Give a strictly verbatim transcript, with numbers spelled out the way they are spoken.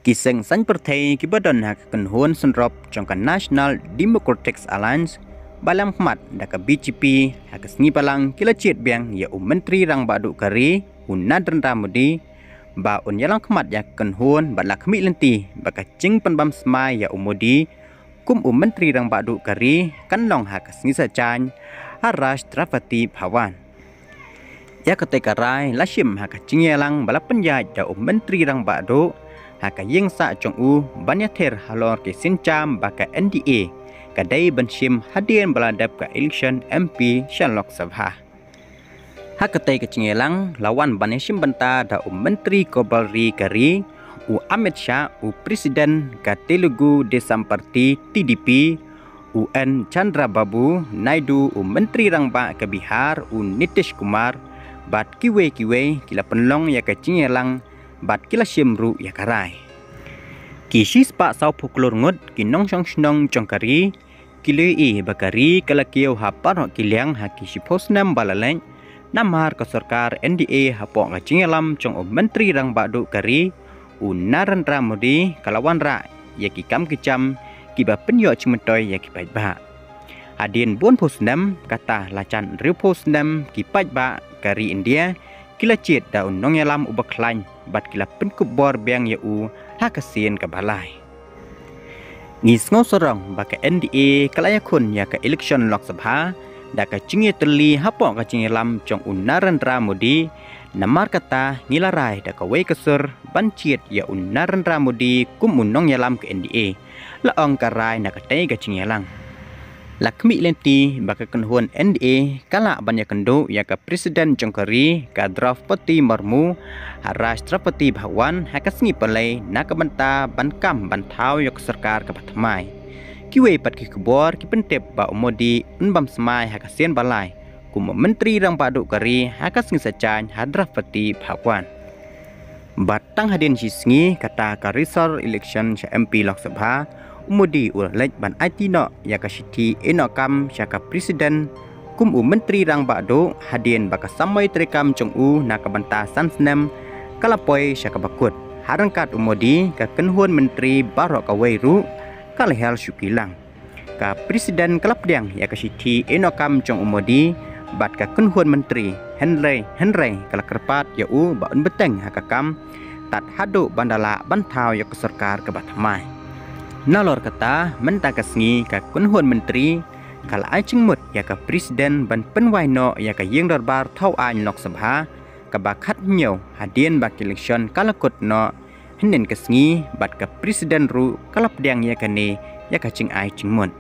Ki seng saiñ pyrthei kiba don ha ka kynhun synrop jong ka National Democratic Alliance ba lam khmat da ka B J P ha ka sngi Balang ki la jied biang ïa u Myntri Rangbah Duh ka ri u Narendra Modi ba un ïalam khmat ïa ka kynhun bad la khmih lynti ba ka jingpynbam smai ïa u Modi kum u Myntri Rangbah Duh ka ri kan long ha ka sngi Saitjaiñ ha Rashtrapati Bhavan. Ïa katei ka rai la shim ha ka jingïalang ba la pynïaid da u Myntri Rangbah Duh ha ka ïing sah jong u ban ïathir halor ki sienjam ba ka N D A ka dei ban shim hadien ba la dep ka election M P sha Lok Sabha. Ha katei ka jingïalang la wan ban ïashim bynta da u Myntri Kobor Ri ka ri u Amit Shah, u President ka Telugu Desam Party T D P u N Chandrababu Naidu, u Myntri Rangbah ka Bihar u Nitish Kumar bad kiwei kiwei ki la pynlong ïa ka jingïalang bad ki la shim ruh ïa ka rai. Ki shispah sawphew klur ngut ki nongshong shnong jong ka ri ki la ïohi ba ka ri ka la kiew ha baroh ki liang ha ki shiphew snem ba la leit namar ka sorkar N D A hapoh ka jingïalam jong u Myntri Rangbah Duh ka ri u Narendra Modi ka la wanrah ïa ki kam ki jam kiba pynïoh jingmyntoi ïa ki paidbah. Hadien bun phew snem, kata la jan hynriewphew snem ki paidbah ka ri India ki la jied da u nongïalam uba khlaiñ bad ki la pynkup bor biang ïa u ha ka sien kaba lai. Ngi sngew sarong ba ka N D A ka la ïakhun ïa ka election Lok Sabha da ka jingïatylli hapoh ka jingïalam jong u Narendra Modi. Namar kata ngi la rai da kawei ka sur ban jied ïa u Narendra Modi kum u nongïalam ka N D A, la ong ka rai na katei ka jingïalang. La khmih lynti ba ka kynhun N D A ka lah ban ïakynduh ïa ka President jong ka ri ka Draupadi Murmu ha Rashtrapati Bhavan ha ka sngi Palei na ka bynta ban kam ban thaw ïa ka sorkar kaba thymmai. Kiwei pat ki khubor ki pyntip ba u Modi un bam smai ha ka sien ba lai kum u Myntri Rangbah Duh ka ri ha ka sngi Saitjaiñ ha Rashtrapati Bhavan. Bad tang hadien shi sngi kata ka result election sha M P Lok Sabha, u Modi u la leit ban aiti noh ïa ka shithi ïehnoh kam sha ka President kum u Myntri Rangbah Duh hadien ba ka samoi treikam jong u na ka bynta san snem ka la poi sha kaba kut. Ha ryngkat u Modi, ka kynhun myntri baroh kawei ruh ka la hiar shuki lang. Ka President ka la pdiang ïa ka shithi ïehnoh kam jong u Modi bad ka kynhun myntri, hynrei, hynrei ka la kyrpad ïa u ba un bteng ha ka kam tad haduh ban da lah ban thaw ïa ka sorkar kaba thymmai. Nalor kata, mynta ka sngi ka kynhun myntri ka la ai jingmut ïa ka President ban pynwai noh ïa ka ïing dorbar thaw aiñ Lok Sabha kaba khathynñiew hadien ba ka election ka la kut noh hynnin ka sngi bad ka President ruh ka la pdiang ïa kane ïa ka jingai jingmut.